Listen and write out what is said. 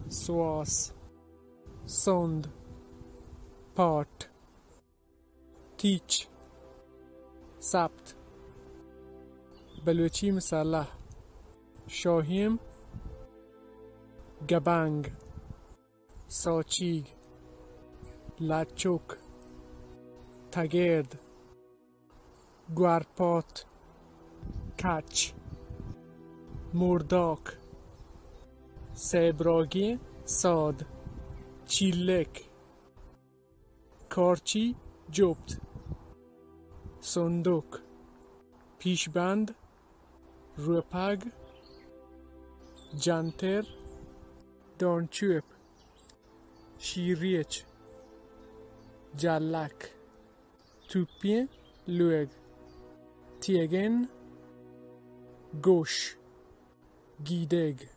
سواس، سند، پاٹ، تیچ، سپت، بلوچی مسالہ، شاہیم، گبنگ، ساچیگ، لچک، تگرد، گورپات، کچ، مورداک، سیبراگیں ساد، چیلک، کارچی جپت، صندوق، پیشبند، روپگ، جنتر، دانچوپ، شیریچ، جلک، توپیں لوگ، تیگن، گوش، گیدگ،